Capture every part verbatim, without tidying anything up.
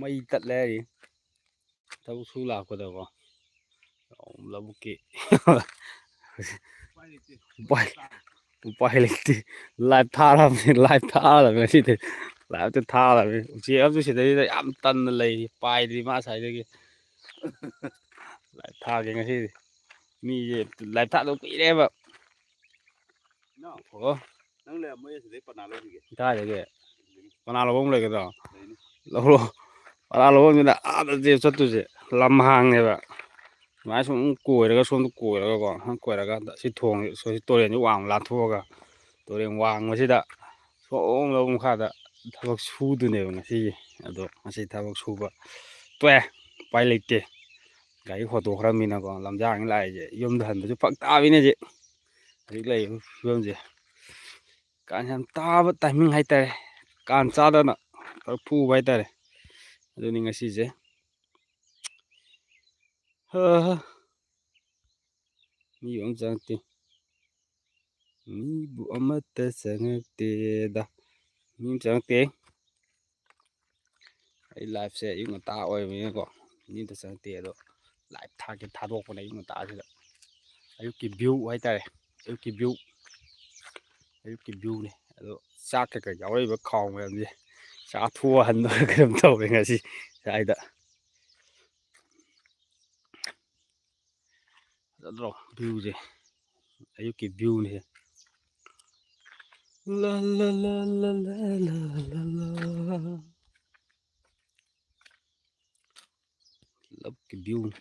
ꯃꯩ ꯇꯠꯂꯦ ꯍꯥꯏꯔꯤ꯫ ꯊꯕꯛ ꯁꯨ ꯂꯥꯛꯄꯗꯀꯣ꯫ ꯂꯧꯕꯨꯛꯀꯤ꯫ ꯎꯄꯥꯏ, ꯎꯄꯥꯏ ꯂꯩꯇꯦ꯫ ꯂꯥꯏꯞ ꯊꯥꯔꯕꯅꯤ, ꯂꯥꯏꯞ ꯊꯥꯔꯕꯅꯤ ꯉꯁꯤꯗꯤ꯫ ꯂꯥꯏꯞꯇ ꯊꯥꯔꯕꯅꯤ꯫ ꯎꯆꯦꯛ ꯑꯃꯁꯨ ꯁꯤꯗꯩꯗ ꯌꯥꯝ ꯇꯟꯅ ꯂꯩꯔꯤ, ꯄꯥꯏꯗ꯭ꯔꯤ ꯃꯥ ꯉꯁꯥꯏꯗꯒꯤ꯫ ꯂꯥꯏꯞ ꯊꯥꯒꯦ ꯉꯁꯤꯗꯤ꯫ ꯃꯤꯁꯦ ꯂꯥꯏꯞ ꯊꯥꯗꯕ ꯀꯨꯏꯔꯦꯕ꯫ ꯑꯣ꯫ ꯅꯪ ꯂꯩꯔꯝꯃꯣꯏ ꯑꯁꯤꯗꯩ ꯄꯅꯥ ꯂꯧꯈꯤꯒꯦ꯫ ꯀꯥꯏꯗꯒꯤ? ꯄꯅꯥ ꯂꯧꯕꯝ ꯂꯩꯒꯗ꯭ꯔꯣ? ꯂꯩꯅꯤ꯫ ꯂꯧꯔꯣ꯫ ꯄꯅꯥ ꯂꯧꯕꯝꯁꯤꯅ ꯑꯥꯗ ꯆꯠꯇꯣꯏꯁꯦ꯫ ꯂꯝ ꯍꯥꯡꯉꯦꯕ꯫ ꯁꯨꯃꯥꯏꯅ ꯁꯨꯝ ꯀꯣꯏꯔꯒ, ꯁꯣꯝꯗ ꯀꯣꯏꯔꯒꯀꯣ, ꯁꯨꯝ ꯀꯣꯏꯔꯒ ꯁꯤ ꯊꯣꯡ, ꯁꯤ ꯇꯨꯔꯦꯟꯁꯤ ꯋꯥꯡꯃ ꯂꯥꯟꯊꯣꯛꯑꯒ, ꯇꯨꯔꯦꯟ ꯋꯥꯡꯃꯁꯤꯗ ꯁꯣꯝ ꯂꯧꯕꯨꯛ ꯃꯈꯥꯗ ꯊꯕꯛ ꯁꯨꯗꯣꯏꯅꯦꯕ ꯉꯁꯤꯒꯤ꯫ ꯑꯗꯣ ꯉꯁꯤ ꯊꯕꯛ ꯁꯨꯕ ꯇꯣꯛꯑꯦ, ꯎꯄꯥꯏ ꯂꯩꯇꯦ꯫ ꯒꯥꯔꯤ ꯍꯣꯟꯗꯣꯛꯈ꯭ꯔꯕꯅꯤꯅꯀꯣ, ꯂꯝꯖꯥꯡ ꯂꯥꯛꯏꯁꯦ ꯌꯨꯝꯗ ꯍꯟꯕꯁꯨ ꯐꯔꯛ ꯇꯥꯕꯤꯅꯦ ꯍꯧꯖꯤꯛ꯫ ꯍꯧꯖꯤꯛ ꯂꯩꯔꯤꯕ ꯐꯤꯕꯝꯁꯦ꯫ ꯀꯥꯟ ꯌꯥꯝ ꯇꯥꯕ ꯇꯥꯏꯃꯤꯡ ꯍꯥꯏꯇꯥꯔꯦ꯫ ꯀꯥꯟ ꯆꯥꯗꯅ ꯈꯔ ꯐꯨꯕ ꯍꯥꯏꯇꯥꯔꯦ꯫ ꯑꯗꯨꯅꯤ ꯉꯁꯤꯁꯦ꯫ ꯍꯥ꯫ ꯃꯤꯕꯨ ꯑꯃ ꯆꯪꯉꯛꯇꯦ꯫ ꯃꯤꯕꯨ ꯑꯃꯠꯇ ꯆꯪꯉꯛꯇꯦꯗ꯫ ꯃꯤ ꯑꯃ ꯆꯪꯉꯛꯇꯦ꯫ ꯑꯩ ꯂꯥꯏꯞꯁꯦ ꯑꯌꯨꯛ ꯉꯟꯇꯥ ꯑꯣꯏꯕꯅꯤꯅꯀꯣ, ꯃꯤ ꯑꯃꯇ ꯆꯪꯉꯛꯇꯦ꯫ ꯑꯗꯣ ꯂꯥꯏꯞ ꯊꯥꯒꯦ ꯊꯥꯗꯣꯛꯄꯅꯦ ꯑꯌꯨꯛ ꯉꯟꯇꯥꯁꯤꯗ꯫ ꯑꯌꯨꯛꯀꯤ ꯚ꯭ꯌꯨ ꯍꯥꯏꯇꯥꯔꯦ, ꯑꯌꯨꯛꯀꯤ ꯚ꯭ꯌꯨ, ꯑꯌꯨꯛꯀꯤ ꯚ꯭ꯌꯨꯅꯦ꯫ ꯑꯗꯣ ꯆꯥꯛ ꯀꯩꯀꯩ ꯌꯥꯎꯔꯛꯏꯕ ꯈꯥꯎ ꯃꯌꯥꯝꯁꯦ ꯆꯥꯊꯣꯛꯑ ꯍꯟꯗꯣꯏꯔ ꯀꯩꯅꯣꯝ ꯇꯧꯔꯦ ꯉꯁꯤ ꯁ꯭ꯋꯥꯏꯗ꯫ ꯐꯖꯗ꯭ꯔꯣ ꯚ꯭ꯌꯨꯁꯦ? ꯑꯌꯨꯛꯀꯤ ꯚ꯭ꯌꯨꯅꯦ꯫ ꯂꯥ, ꯂꯥ, ꯂꯥ꯫ ꯂꯧꯕꯨꯛꯀꯤ ꯚ꯭ꯌꯨꯅꯦ꯫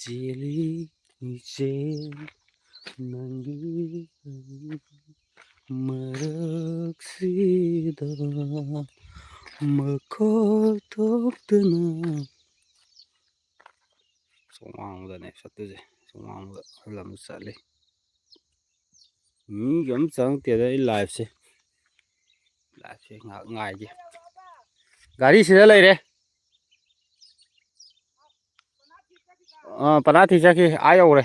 ꯆꯦꯜꯂꯤ ꯏꯆꯦꯜ ꯅꯪꯒꯤ ꯃꯔꯛꯁꯤꯗ ꯃꯈꯣꯜ ꯊꯣꯛꯇꯅ꯫ ꯁꯣꯝ ꯋꯥꯡꯃꯗꯅꯦ ꯆꯠꯇꯣꯏꯁꯦ꯫ ꯁꯣꯝ ꯋꯥꯡꯃꯗ ꯑꯩꯈꯣꯏ ꯂꯝꯗ ꯆꯠꯂꯤ꯫ ꯃꯤꯒ ꯑꯝ ꯆꯪꯉꯛꯇꯦꯗ ꯑꯩ ꯂꯥꯏꯞꯁꯦ꯫ ꯂꯥꯏꯞꯁꯦ ꯉꯥꯏꯍꯥꯛ ꯉꯥꯏꯒꯦ꯫ ꯒꯥꯔꯤ ꯁꯤꯗ ꯂꯩꯔꯦ꯫ ꯑꯥ, ꯄꯅꯥ ꯊꯤ ꯆꯠꯈꯤ꯫ ꯑꯥ ꯌꯧꯔꯦ꯫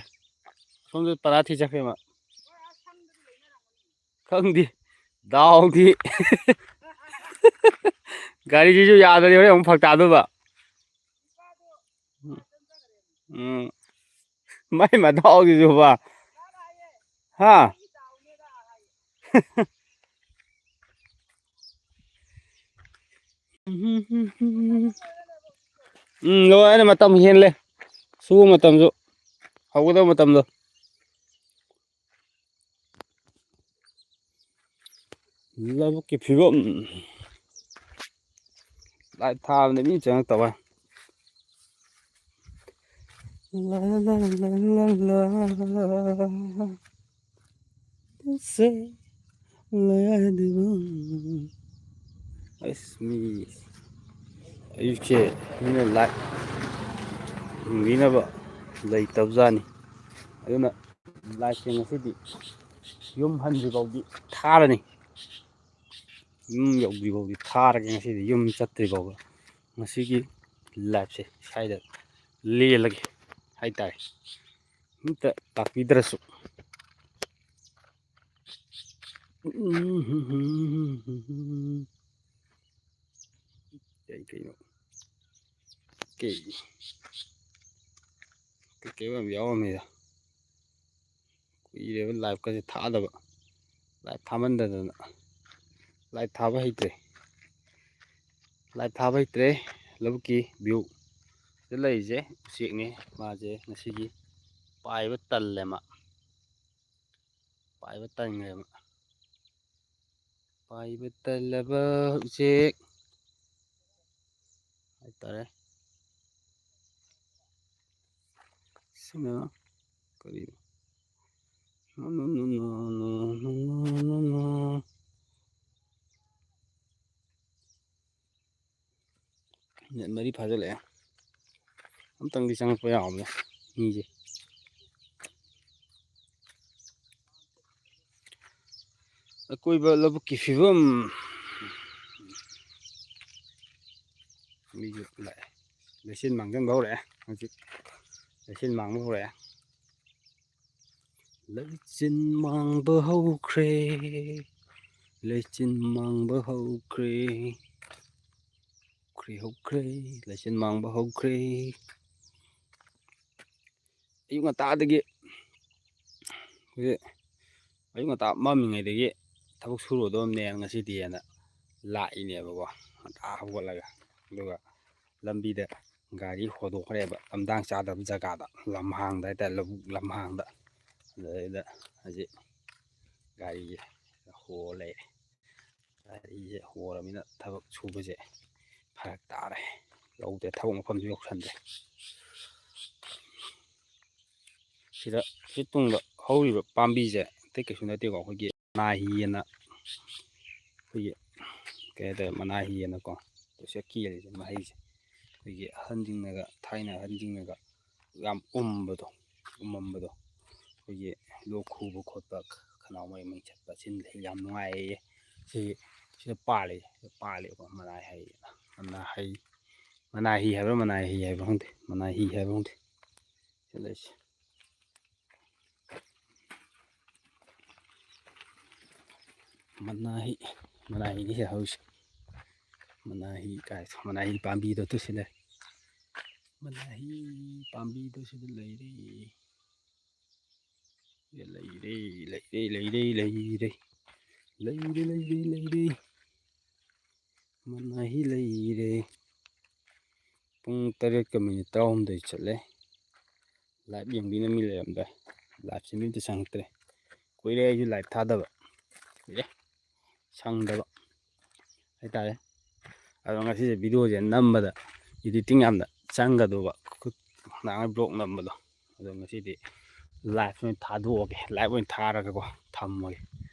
ꯁꯣꯝꯗ ꯄꯅꯥ ꯊꯤ ꯆꯠꯈ꯭ꯔꯦ ꯃꯥ꯫ ꯈꯪꯗꯦ꯫ ꯗꯥꯎꯗꯤ꯫ ꯒꯥꯔꯤꯁꯤꯁꯨ ꯌꯥꯗ꯭ꯔꯗꯤ ꯍꯣꯔꯦꯟ ꯑꯃꯨꯛ ꯐꯔꯛ ꯇꯥꯗꯣꯏꯕ꯫ ꯎꯝ꯫ ꯃꯥꯏ ꯃꯗꯥꯎꯁꯤꯁꯨꯕ꯫ ꯍꯥ? ꯎꯝ, ꯂꯣꯏꯔꯦ, ꯃꯇꯝ ꯍꯦꯜꯂꯦ꯫ ꯁꯨꯕ ꯃꯇꯝꯁꯨ, ꯍꯧꯒꯗꯕ ꯃꯇꯝꯗꯣ꯫ ꯂꯧꯕꯨꯛꯀꯤ ꯐꯤꯕꯝ꯫ ꯂꯥꯏꯠ ꯊꯥꯕꯅꯦ, ꯃꯤ ꯆꯪꯉꯛꯇꯕ꯫ ꯂꯥ, ꯂꯥ, ꯂꯥ, ꯂꯥ, ꯂꯥ꯫ ꯁꯦ, ꯂꯥꯏꯗꯨꯕꯨ꯫ ꯑꯁ, ꯃꯤ ꯑꯌꯨꯛꯁꯦ ꯃꯤꯅ ꯂꯥꯏꯠ ꯌꯦꯡꯕꯤꯅꯕ ꯂꯩꯇꯕꯖꯥꯠꯅꯤ꯫ ꯑꯗꯨꯅ ꯂꯥꯏꯠꯁꯦ ꯉꯁꯤꯗꯤ ꯌꯨꯝ ꯍꯟꯗ꯭ꯔꯤꯐꯥꯎꯗꯤ ꯊꯥꯔꯅꯤ꯫ ꯌꯨꯝ ꯌꯧꯗ꯭ꯔꯤꯐꯥꯎꯗꯤ ꯊꯥꯔꯒꯦ ꯉꯁꯤꯗꯤ, ꯌꯨꯝ ꯆꯠꯇ꯭ꯔꯤꯐꯥꯎꯕ꯫ ꯉꯁꯤꯒꯤ ꯂꯥꯏꯐꯁꯦ ꯁ꯭ꯋꯥꯏꯗ ꯂꯦꯜꯂꯒꯦ ꯍꯥꯏꯇꯥꯔꯦ꯫ ꯑꯝꯇ ꯇꯥꯛꯄꯤꯗ꯭ꯔꯁꯨ꯫ ꯀꯩ ꯀꯩꯅꯣ? ꯀꯩ? ꯀꯩꯀꯩ ꯌꯥꯝ ꯌꯥꯎꯔꯝꯃꯤꯗ꯫ ꯀꯨꯏꯔꯦꯕ ꯂꯥꯏꯐꯀꯁꯦ ꯊꯥꯗꯕ꯫ ꯂꯥꯏꯐ ꯊꯥꯃꯟꯗꯗꯅ꯫ ꯂꯥꯏꯐ ꯊꯥꯕ ꯍꯩꯇ꯭ꯔꯦ꯫ ꯂꯥꯏꯐ ꯊꯥꯕ ꯍꯩꯇ꯭ꯔꯦ꯫ ꯂꯧꯕꯨꯛꯀꯤ ꯚ꯭ꯌꯨ꯫ ꯁꯤꯗ ꯂꯩꯔꯤꯁꯦ ꯎꯆꯦꯛꯅꯦ꯫ ꯃꯥꯁꯦ ꯉꯁꯤꯒꯤ ꯄꯥꯏꯕ ꯇꯜꯂꯦ ꯃꯥ꯫ ꯄꯥꯏꯕ ꯇꯟꯈ꯭ꯔꯦꯕ꯫ ꯄꯥꯏꯕ ꯇꯜꯂꯕ ꯎꯆꯦꯛ ꯍꯥꯏꯇꯥꯔꯦ꯫ ꯁꯤꯅ ꯀꯔꯤ? ꯃꯤꯅꯠ ꯃꯔꯤ ꯐꯥꯖꯤꯜꯂꯛꯑꯦ꯫ ꯑꯝꯇꯪꯗꯤ ꯆꯪꯉꯛꯄ ꯌꯥꯕꯅꯦ ꯃꯤꯁꯦ꯫ ꯑꯀꯣꯏꯕ ꯂꯧꯕꯨꯛꯀꯤ ꯐꯤꯕꯝ꯫ ꯃꯤꯁꯨ ꯂꯥꯛꯑꯦ꯫ ꯂꯩꯆꯤꯟ ꯃꯥꯡꯁꯤꯟꯕ ꯍꯧꯔꯛꯑꯦ ꯍꯧꯖꯤꯛ꯫ ꯂꯩꯆꯤꯟ ꯃꯥꯡꯕ ꯍꯧꯔꯛꯑꯦ꯫ ꯂꯩꯆꯤꯟ ꯃꯥꯡꯕ ꯍꯧꯈ꯭ꯔꯦ꯫ ꯂꯩꯆꯤꯟ ꯃꯥꯡꯕ ꯍꯧꯈ꯭ꯔꯦ, ꯍꯧꯈ꯭ꯔꯦ, ꯍꯧꯈ꯭ꯔꯦ, ꯂꯩꯆꯤꯟ ꯃꯥꯡꯕ ꯍꯧꯈ꯭ꯔꯦ꯫ ꯑꯌꯨꯛ ꯉꯟꯇꯥꯗꯒꯤ, ꯍꯧꯖꯤꯛ ꯑꯌꯨꯛ ꯉꯟꯇꯥ ꯃꯝꯃꯤꯉꯩꯗꯒꯤ ꯊꯕꯛ ꯁꯨꯔꯨꯗꯧꯅꯦ ꯉꯁꯤꯗꯤꯅ ꯂꯥꯛꯏꯅꯦꯕꯀꯣ, ꯉꯟꯇꯥ ꯍꯧꯒꯠꯂꯒ꯫ ꯑꯗꯨꯒ ꯂꯝꯕꯤꯗ ꯒꯥꯔꯤ ꯍꯣꯗꯣꯛꯈ꯭ꯔꯦꯕ, ꯂꯝꯗꯥꯡ ꯆꯥꯗꯕ ꯖꯒꯥꯗ, ꯂꯝꯍꯥꯡꯗ ꯍꯥꯏꯇꯥꯔꯦ, ꯂꯧꯕꯨꯛ ꯂꯝꯍꯥꯡꯗ꯫ ꯑꯗꯨꯗꯩꯗ ꯍꯧꯖꯤꯛ ꯒꯥꯔꯤꯁꯦ ꯍꯣ ꯂꯩꯔꯦ꯫ ꯒꯥꯔꯤꯁꯦ ꯍꯣꯔꯃꯤꯅ ꯊꯕꯛ ꯁꯨꯕꯁꯦ ꯐꯔꯛ ꯇꯥꯔꯦ꯫ ꯌꯧꯗꯦ, ꯊꯕꯛ ꯃꯐꯝꯁꯨ ꯌꯧꯁꯟꯗ꯭ꯔꯦ꯫ ꯁꯤꯗ, ꯁꯤ ꯇꯨꯡꯗ ꯍꯧꯔꯤꯕ ꯄꯥꯝꯕꯤꯁꯦ ꯑꯇꯩ ꯀꯩꯁꯨ ꯅꯠꯇꯦꯀꯣ, ꯑꯩꯈꯣꯏꯒꯤ ꯃꯅꯥꯍꯤꯑꯅ, ꯑꯩꯈꯣꯏꯒꯤ ꯀꯩ ꯍꯥꯏꯇꯥꯔꯦ, ꯃꯅꯥꯍꯤꯑꯅꯀꯣ, ꯇꯣꯏꯁꯦꯠ ꯀꯦꯜꯂꯤꯁꯦ ꯃꯍꯩꯁꯦ꯫ ꯑꯩꯈꯣꯏꯒꯤ ꯑꯍꯟꯁꯤꯡꯅꯒ, ꯊꯥꯏꯅ ꯑꯍꯟꯁꯤꯡꯅꯒ ꯌꯥꯝ ꯎꯝꯕꯗꯣ, ꯎꯝꯃꯝꯕꯗꯣ, ꯑꯩꯈꯣꯏꯒꯤ ꯂꯣꯛ ꯈꯨꯕ ꯈꯣꯠꯄ, ꯈꯅꯥꯎ ꯃꯔꯦꯡ ꯃꯔꯦꯡ ꯆꯠꯄ, ꯆꯤꯟ ꯌꯥꯝ ꯅꯨꯡꯉꯥꯏꯌꯦ꯫ ꯁꯤ, ꯁꯤꯗ ꯄꯥꯜꯂꯤ, ꯁꯤꯗ ꯄꯥꯜꯂꯤꯀꯣ, ꯃꯅꯥ ꯍꯩ, ꯃꯅꯥ ꯍꯩ, ꯃꯅꯥ ꯍꯤ ꯍꯥꯏꯕ꯭ꯔꯥ, ꯃꯅꯥ ꯍꯤ ꯍꯥꯏꯕ꯭ꯔꯥ ꯈꯪꯗꯦ, ꯃꯅꯥ ꯍꯤ ꯍꯥꯏꯕ꯭ꯔꯥ ꯈꯪꯗꯦ꯫ ꯁꯤꯗ ꯂꯩꯁꯦ꯫ ꯃꯅꯥꯍꯤ, ꯃꯅꯥꯍꯤꯅꯤ ꯁꯤꯗ ꯍꯧꯔꯤꯁꯦ꯫ ꯃꯅꯥꯍꯤ ꯀꯥꯏ, ꯃꯅꯥꯍꯤ ꯄꯥꯝꯕꯤꯗꯣ ꯑꯗꯨ ꯁꯤꯗ ꯂꯩ꯫ ꯃꯅꯥꯍꯤ ꯄꯥꯝꯕꯤꯗꯣ ꯁꯤꯗ ꯂꯩꯔꯦ꯫ ꯁꯤꯗ ꯂꯩꯔꯦ, ꯂꯩꯔꯦ, ꯂꯩꯔꯦ, ꯂꯩꯔꯦ꯫ ꯂꯩꯔꯦ, ꯂꯩꯔꯦ, ꯂꯩꯔꯦ꯫ ꯃꯅꯥꯍꯤ ꯂꯩꯔꯦ꯫ ꯄꯨꯡ ꯇꯔꯦꯠꯀ ꯃꯤꯅꯤꯠ ꯇꯔꯥꯍꯨꯝꯗꯣꯏ ꯆꯠꯂꯦ꯫ Live ꯌꯦꯡꯕꯤꯅ ꯃꯤ ꯂꯩꯔꯝꯗ꯭ꯔꯦ꯫ Liveꯁꯦ ꯃꯤ ꯑꯝꯇ ꯆꯪꯉꯛꯇ꯭ꯔꯦ꯫ ꯀꯨꯏꯔꯦ ꯑꯩꯁꯨ live ꯊꯥꯗꯕ꯫ ꯀꯨꯏꯔꯦ꯫ ꯁꯪꯗꯕ ꯍꯥꯏꯇꯥꯔꯦ꯫ ꯑꯗꯣ ꯉꯁꯤꯁꯦ videoꯁꯦ ꯅꯝꯕꯗ, editing ꯌꯥꯝꯅ ꯆꯪꯒꯗꯧꯕ, ꯈꯨꯠ ꯅꯍꯥꯟ vlog ꯅꯝꯕꯗꯣ꯫ ꯑꯗꯣ ꯉꯁꯤꯗꯤ live ꯑꯣꯏꯅ ꯊꯥꯗꯣꯛꯑꯒꯦ, live ꯑꯣꯏꯅ ꯊꯥꯔꯒꯀꯣ ꯊꯝꯃꯒꯦ꯫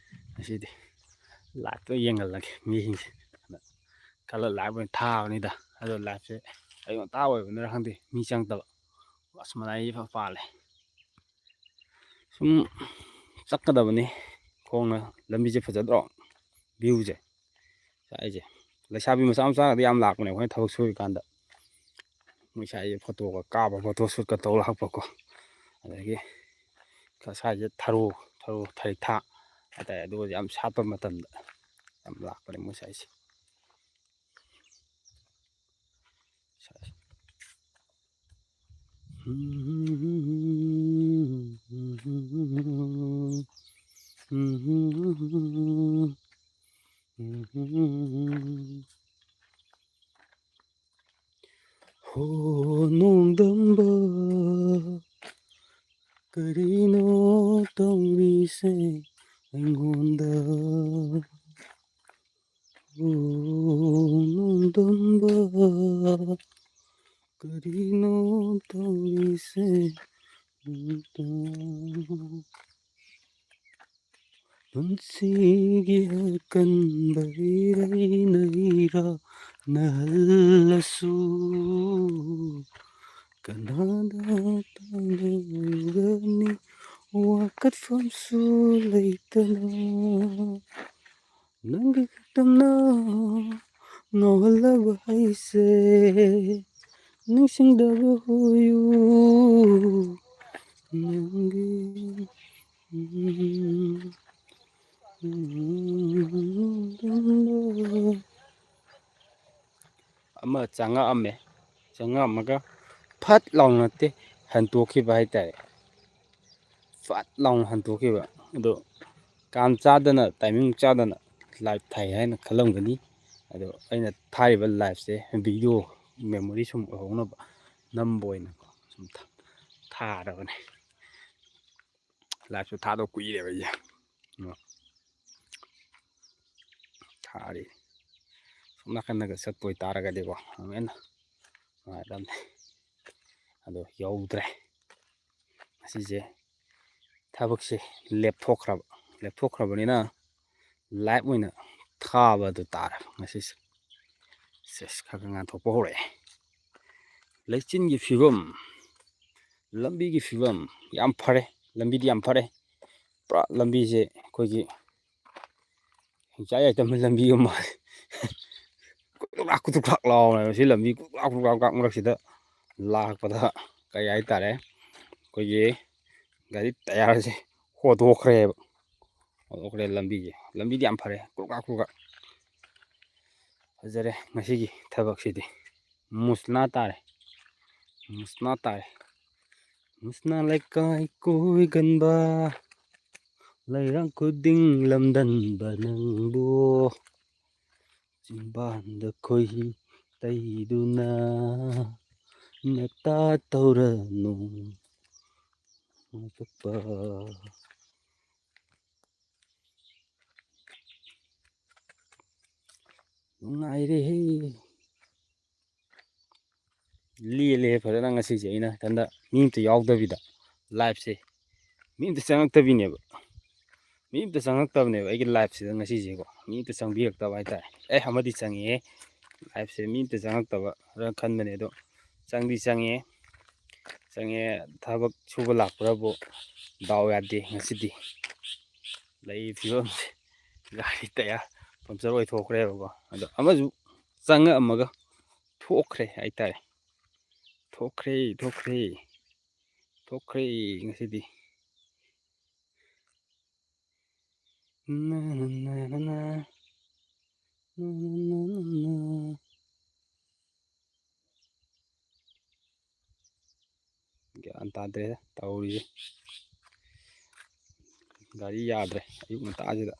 ꯉꯁꯤꯗꯤ liveꯇ ꯌꯦꯡꯍꯜꯂꯒꯦ ꯃꯤꯁꯤꯡꯁꯦ꯫ ꯑꯗ ꯈꯜꯂ live ꯑꯣꯏꯅ ꯊꯥꯕꯅꯤꯗ꯫ ꯑꯗꯣ liveꯁꯦ ꯑꯌꯨꯛ ꯉꯟꯇꯥ ꯑꯣꯏꯕꯅꯤꯅ ꯈꯪꯗꯦ, ꯃꯤ ꯆꯪꯉꯛꯇꯕ꯫ ꯑꯁ, ꯃꯅꯥꯍꯤ ꯏꯐ ꯄꯥꯜꯂꯦ꯫ ꯁꯨꯝ ꯆꯠꯀꯗꯕꯅꯤ ꯈꯣꯡꯅ, ꯂꯝꯕꯤꯁꯦ ꯐꯖꯗ꯭ꯔꯣ? Viewꯁꯦ꯫ ꯁ꯭ꯋꯥꯏꯁꯦ ꯂꯩꯁꯥꯕꯤ ꯃꯆꯥ ꯃꯆꯥꯒꯗꯤ ꯌꯥꯝ ꯂꯥꯛꯄꯅꯦ ꯑꯩꯈꯣꯏꯅ ꯊꯕꯛ ꯁꯨꯔꯤꯀꯥꯟꯗ꯫ ꯃꯣꯏ ꯁ꯭ꯋꯥꯏꯁꯦ photoꯒ ꯀꯥꯞꯄ, photo shootꯀ ꯇꯧ ꯂꯥꯛꯄꯀꯣ꯫ ꯑꯗꯒꯤ ꯈ-, ꯁ꯭ꯋꯥꯏꯁꯦ ꯊꯔꯣ, ꯊꯔꯣ, ꯊꯔꯤꯛꯊꯥ ꯍꯥꯏꯇꯥꯔꯦ, ꯑꯗꯨꯒ ꯌꯥꯝ ꯁꯥꯠꯄ ꯃꯇꯝꯗ꯫ ꯌꯥꯝ ꯂꯥꯛꯄꯅꯦ ꯃꯣꯏ ꯁ꯭ꯋꯥꯏꯁꯦ꯫ ꯍꯣ ꯅꯣꯡꯗꯝꯕ, ꯀꯔꯤꯅꯣ ꯇꯧꯔꯤꯁꯦ ꯑꯩꯉꯣꯟꯗ? ꯍꯣ ꯅꯣꯡꯗꯝꯕ, ꯀꯔꯤꯅꯣ ꯇꯧꯔꯤꯁꯦ? ꯄꯨꯟꯁꯤꯒꯤ ꯑꯀꯟꯕ ꯏꯔꯩꯅ ꯏꯔꯥꯛꯅꯍꯜꯂꯁꯨ, ꯀꯅꯥꯗ ꯇꯥꯟꯅꯔꯨꯒꯅꯤ ꯋꯥꯀꯠꯐꯝꯁꯨ ꯂꯩꯇꯅ? ꯅꯪꯒꯤ ꯈꯛꯇꯝꯅ ꯉꯥꯎꯍꯜꯂꯕ ꯑꯩꯁꯦ, ꯅꯤꯡꯁꯤꯡꯗꯕ ꯍꯣꯏꯌꯨ ꯅꯪꯒꯤ꯫ ꯑꯃ ꯆꯪꯉꯛꯑꯝꯃꯦ꯫ ꯆꯪꯉꯛꯑꯝꯃꯒ ꯐꯠ ꯂꯥꯎꯅ ꯅꯠꯇꯦ, ꯍꯟꯇꯣꯛꯈꯤꯕ ꯍꯥꯏꯇꯥꯔꯦ꯫ ꯐꯠ ꯂꯥꯎꯅ ꯍꯟꯇꯣꯛꯈꯤꯕ꯫ ꯑꯗꯣ ꯀꯥꯟ ꯆꯥꯗꯅ, ꯇꯥꯏꯃꯤꯡ ꯆꯥꯗꯅ ꯂꯥꯏꯞ ꯊꯥꯏ ꯍꯥꯏꯅ ꯈꯜꯂꯝꯒꯅꯤ꯫ ꯑꯗꯣ ꯑꯩꯅ ꯊꯥꯔꯤꯕ ꯂꯥꯏꯞꯁꯦ ꯚꯤꯗꯤꯑꯣ ꯃꯦꯃꯣꯔꯤ ꯁꯨꯝ ꯑꯣꯏꯍꯧꯅꯕ ꯅꯝꯕ ꯑꯣꯏꯅꯀꯣ ꯁꯨꯝ ꯊꯥ-, ꯊꯥꯔꯕꯅꯦ꯫ ꯂꯥꯏꯞꯁꯨ ꯊꯥꯗꯧ ꯀꯨꯏꯔꯦꯕ ꯑꯩꯁꯦ꯫ ꯑꯗꯣ ꯊꯥꯔꯤ꯫ ꯁꯣꯝ ꯅꯥꯀꯟꯗꯒ ꯆꯠꯄ ꯑꯣꯏꯇꯥꯔꯒꯗꯤꯀꯣ ꯑꯃꯨꯛ ꯍꯦꯟꯅ ꯅꯨꯡꯉꯥꯏꯔꯝꯅꯤ꯫ ꯑꯗꯣ ꯌꯧꯗ꯭ꯔꯦ꯫ ꯉꯁꯤꯁꯦ ꯊꯕꯛꯁꯦ ꯂꯦꯞꯊꯣꯛꯈ꯭ꯔꯕ꯫ ꯂꯦꯞꯊꯣꯛꯈ꯭ꯔꯕꯅꯤꯅ ꯂꯥꯏꯞ ꯑꯣꯏꯅ ꯊꯥꯕ ꯑꯗꯨ ꯇꯥꯔꯦ ꯉꯁꯤꯁꯦ꯫ ꯁꯦꯁ, ꯈꯔ ꯈꯔ ꯉꯥꯟꯊꯣꯛꯄ ꯍꯧꯔꯛꯑꯦ꯫ ꯂꯩꯆꯤꯟꯒꯤ ꯐꯤꯕꯝ, ꯂꯝꯕꯤꯒꯤ ꯐꯤꯕꯝ ꯌꯥꯝ ꯐꯔꯦ꯫ ꯂꯝꯕꯤꯗꯤ ꯌꯥꯝ ꯐꯔꯦ꯫ ꯄꯨꯔꯥ ꯂꯝꯕꯤꯁꯦ ꯑꯩꯈꯣꯏꯒꯤ ꯍꯤꯡꯆꯥꯏ ꯌꯥꯏꯇꯝꯕ ꯂꯝꯕꯤ ꯑꯃ ꯃꯥꯜꯂꯦ꯫ ꯀꯨꯗꯨꯛ ꯂꯥꯛ, ꯀꯨꯗꯨꯛ ꯂꯥꯛ ꯂꯥꯎꯔꯦ ꯁꯤ ꯂꯝꯕꯤ, ꯀꯨꯗꯨꯛ ꯂꯥꯛ, ꯀꯨꯗꯨꯛ ꯂꯥꯛ, ꯀꯨꯗꯨꯛ ꯂꯥꯛ ꯃꯔꯛꯁꯤꯗ ꯂꯥꯛꯄꯗ ꯀꯩ ꯍꯥꯏꯇꯥꯔꯦ, ꯑꯩꯈꯣꯏꯒꯤ ꯒꯥꯔꯤ ꯇꯌꯥꯔꯁꯦ ꯍꯣꯗꯣꯛꯈ꯭ꯔꯦꯕ꯫ ꯍꯧꯔꯛꯈ꯭ꯔꯦ ꯂꯝꯕꯤꯁꯦ꯫ ꯂꯝꯕꯤꯗꯤ ꯌꯥꯝ ꯐꯔꯦ, ꯀ꯭ꯔꯨꯛ ꯀ꯭ꯔꯥꯛ ꯀ꯭ꯔꯨꯛ ꯀ꯭ꯔꯥꯛ꯫ ꯐꯖꯔꯦ ꯉꯁꯤꯒꯤ ꯊꯕꯛꯁꯤꯗꯤ꯫ ꯃꯨꯁꯅꯥ ꯇꯥꯔꯦ, ꯃꯨꯁꯅꯥ ꯇꯥꯔꯦ, ꯃꯨꯁꯅꯥ ꯂꯩꯀꯥꯏ ꯀꯣꯏꯒꯟꯕ, ꯂꯩꯔꯥꯡ ꯈꯨꯗꯤꯡ ꯂꯝꯗꯟꯕ ꯅꯪꯕꯨ꯫ ꯆꯤꯝꯕꯥꯟꯗ ꯈꯣꯏꯍꯤ ꯇꯩꯗꯨꯅ ꯅꯇꯥ ꯇꯧꯔꯅꯨ꯫ ꯃꯆꯛꯄ꯫ ꯅꯨꯡꯉꯥꯏꯔꯦꯍꯦ꯫ ꯂꯦꯜꯂꯦ ꯐꯖꯅ ꯉꯁꯤꯁꯦ ꯑꯩꯅ ꯏꯊꯟꯗ, ꯃꯤ ꯑꯝꯇ ꯌꯥꯎꯗꯕꯤꯗ꯫ ꯂꯥꯏꯐꯁꯦ ꯃꯤ ꯑꯝꯇ ꯆꯪꯉꯛꯇꯕꯤꯅꯦꯕ꯫ ꯃꯤ ꯑꯝꯇ ꯆꯪꯉꯛꯇꯕꯅꯦꯕ ꯑꯩꯒꯤ ꯂꯥꯏꯐꯁꯤꯗ ꯉꯁꯤꯁꯦꯀꯣ꯫ ꯃꯤ ꯑꯝꯇ ꯆꯪꯕꯤꯔꯛꯇꯕ ꯍꯥꯏꯇꯥꯔꯦ꯫ ꯑꯦ, ꯑꯃꯗꯤ ꯆꯪꯉꯛꯑꯦ꯫ ꯂꯥꯏꯐꯁꯦ ꯃꯤ ꯑꯝꯇ ꯆꯪꯉꯛꯇꯕ꯭ꯔꯥ ꯈꯟꯕꯅꯦ, ꯑꯗꯣ ꯆꯪꯗꯤ ꯆꯪꯉꯛꯑꯦ꯫ ꯆꯪꯉꯛꯑꯦ꯫ ꯊꯕꯛ ꯁꯨꯕ ꯂꯥꯛꯄ꯭ꯔꯕꯨ ꯗꯥꯎ ꯌꯥꯗꯦ ꯉꯁꯤꯗꯤ꯫ ꯂꯩ ꯐꯤꯕꯝꯁꯦ ꯒꯥꯔꯤ ꯇꯌꯥꯔ ꯄꯝꯆꯔ ꯑꯣꯏꯊꯣꯛꯈ꯭ꯔꯦꯕꯀꯣ꯫ ꯑꯗꯣ ꯑꯃꯁꯨ ꯆꯪꯉꯛꯑꯝꯃꯒ ꯊꯣꯛꯈ꯭ꯔꯦ ꯍꯥꯏꯇꯥꯔꯦ꯫ ꯊꯣꯛꯈ꯭ꯔꯦ, ꯊꯣꯛꯈ꯭ꯔꯦ, ꯊꯣꯛꯈ꯭ꯔꯦ ꯉꯁꯤꯗꯤ꯫ ꯅ, ꯅ, ꯅ, ꯅ, ꯅ꯫ ꯅ, ꯅ, ꯅ, ꯅ, ꯅ꯫ ꯒ꯭ꯌꯥꯟ ꯇꯥꯗ꯭ꯔꯦꯗ ꯇꯧꯔꯤꯁꯦ꯫ ꯒꯥꯔꯤ ꯌꯥꯗ꯭ꯔꯦ ꯑꯌꯨꯛ ꯉꯟꯇꯥꯁꯤꯗ꯫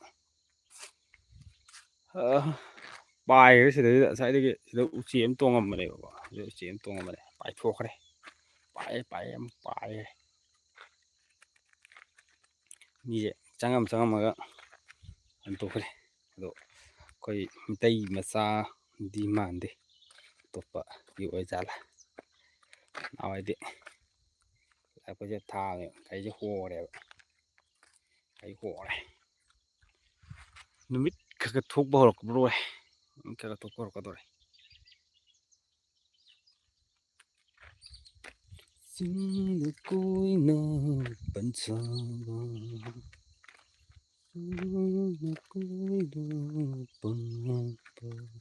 ꯑ, ꯄꯥꯏꯈ꯭ꯔꯦ ꯁꯤꯗꯩꯗ꯫ ꯉꯁꯥꯏꯗꯒꯤ ꯁꯤꯗ ꯎꯆꯦꯛ ꯑꯃ ꯇꯣꯡꯉꯝꯕꯅꯦꯕꯀꯣ꯫ ꯁꯤꯗ ꯎꯆꯦꯛ ꯑꯃ ꯇꯣꯡꯉꯝꯕꯅꯦ꯫ ꯄꯥꯏꯊꯣꯛꯈ꯭ꯔꯦ꯫ ꯄꯥꯏꯌꯦ, ꯄꯥꯏꯌꯦ, ꯌꯥꯝ ꯄꯥꯏꯌꯦ꯫ ꯃꯤꯁꯦ ꯆꯪꯉꯝ ꯆꯪꯉꯝꯃꯒ ꯍꯟꯗꯣꯛꯈ꯭ꯔꯦ꯫ ꯑꯗꯣ ꯑꯩꯈꯣꯏ ꯃꯤꯇꯩ ꯃꯆꯥꯗꯤ ꯃꯥꯟꯗꯦ, ꯑꯇꯣꯞꯄꯒꯤ ꯑꯣꯏꯖꯥꯠꯂ꯫ ꯅꯍꯥꯟꯋꯥꯏꯗꯤ ꯑꯩꯈꯣꯏꯁꯦ ꯊꯥꯕꯅꯦ, ꯒꯥꯔꯤꯁꯦ ꯍꯣꯔꯦꯕ꯫ ꯒꯥꯔꯤ ꯍꯣꯔꯦ꯫ ꯅꯨꯃꯤꯠ ꯈꯔ ꯈꯔ ꯊꯣꯛꯄ ꯍꯧꯔꯛꯄ ꯂꯣꯏꯔꯦ꯫ ꯅꯨꯃꯤꯠ ꯈꯔ ꯈꯔ ꯊꯣꯛꯄ ꯍꯧꯔꯛꯀꯗꯧꯔꯦ꯫ ꯆꯤꯡꯗ ꯀꯣꯏꯅ ꯄꯟꯖꯕ, ꯆꯤꯡꯗ ꯀꯣꯏꯅ ꯄꯟꯖꯕ꯫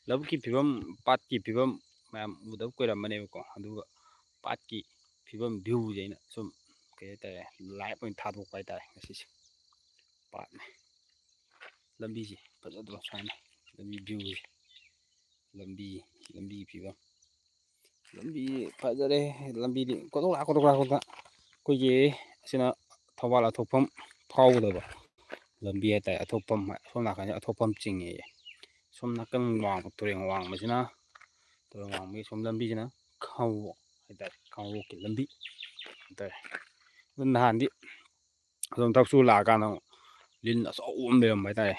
ꯂꯧꯕꯨꯛꯀꯤ ꯐꯤꯕꯝ, ꯄꯥꯠꯀꯤ ꯐꯤꯕꯝ ꯃꯌꯥꯝ ꯎꯗꯕ ꯀꯨꯏꯔꯝꯃꯅꯦꯕꯀꯣ꯫ ꯑꯗꯨꯒ ꯄꯥꯠꯀꯤ ꯐꯤꯕꯝ, ꯚ꯭ꯌꯨꯁꯦ ꯑꯩꯅ ꯁꯨꯝ, ꯀꯩ ꯍꯥꯏꯇꯥꯔꯦ, ꯂꯥꯏꯚ ꯑꯣꯏꯅ ꯊꯥꯗꯣꯛꯄ ꯍꯥꯏꯇꯥꯔꯦ ꯉꯁꯤꯁꯦ꯫ ꯄꯥꯠꯅꯦ꯫ ꯂꯝꯕꯤꯁꯦ ꯐꯖꯗ꯭ꯔꯣ ꯁꯨꯃꯥꯏꯅ? ꯂꯝꯕꯤ ꯚ꯭ꯌꯨꯁꯦ꯫ ꯂꯝꯕꯤ, ꯂꯝꯕꯤ ꯐꯤꯕꯝ꯫ ꯂꯝꯕꯤ ꯐꯖꯔꯦ꯫ ꯂꯝꯕꯤꯗꯤ ꯀꯣꯗꯣꯛ ꯂꯥ, ꯀꯣꯗꯣꯛ ꯂꯥ, ꯀꯣꯗꯣꯛ ꯂꯥ꯫ ꯑꯩꯈꯣꯏꯒꯤ ꯑꯁꯤꯅ ꯊꯧꯕꯥꯜ ꯑꯊꯣꯛꯐꯝ ꯐꯥꯎꯒꯗꯕ ꯂꯝꯕꯤ ꯍꯥꯏꯇꯥꯔꯦ꯫ ꯑꯊꯣꯛꯐꯝ, ꯑꯁꯣꯝ ꯅꯥꯀꯟꯁꯦ ꯑꯊꯣꯛꯐꯝ ꯆꯤꯡꯉꯦꯌꯦ꯫ ꯁꯣꯝ ꯅꯥꯀꯟ ꯋꯥꯡꯃ, ꯇꯨꯔꯦꯜ ꯋꯥꯡꯃꯁꯤꯅ, ꯇꯨꯔꯦꯜ ꯋꯥꯡꯃꯒꯤ ꯁꯣꯝ ꯂꯝꯕꯤꯁꯤꯅ ꯈꯥꯡꯉꯕꯣꯛ ꯍꯥꯏꯇꯥꯔꯦ, ꯈꯥꯡꯉꯕꯣꯛꯀꯤ ꯂꯝꯕꯤ ꯍꯥꯏꯇꯥꯔꯦ꯫ ꯑꯗꯨ ꯅꯍꯥꯟꯗꯤ ꯑꯗꯨꯝ ꯊꯕꯛ ꯁꯨ ꯂꯥꯛꯑꯀꯥꯟꯗ ꯑꯃꯨꯛ ꯂꯤꯟ ꯑꯆꯧꯕ ꯑꯃ ꯂꯩꯔꯝꯕ ꯍꯥꯏꯇꯥꯔꯦ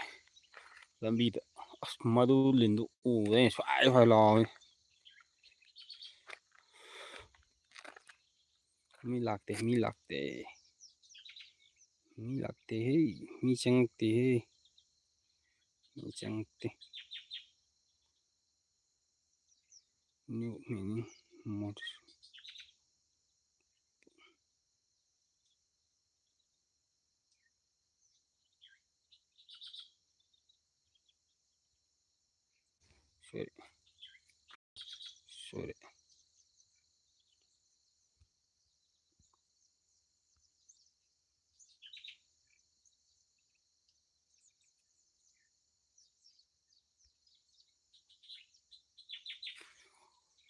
ꯂꯝꯕꯤꯗ꯫ ꯑꯁ, ꯃꯗꯨ ꯂꯤꯟꯗꯨ ꯎꯕꯗ ꯑꯩꯅ ꯁ꯭ꯋꯥꯏ ꯁ꯭ꯋꯥꯏ ꯂꯥꯎꯔꯦ꯫ ꯃꯤ ꯂꯥꯛꯇꯦ, ꯃꯤ ꯂꯥꯛꯇꯦ, ꯃꯤ ꯂꯥꯛꯇꯦ, ꯍꯦ, ꯃꯤ ꯆꯪꯉꯛꯇꯦ, ꯍꯦ, ꯃꯤ ꯆꯪꯉꯛꯇꯦ꯫ New meaning, module. Sorry. Sorry.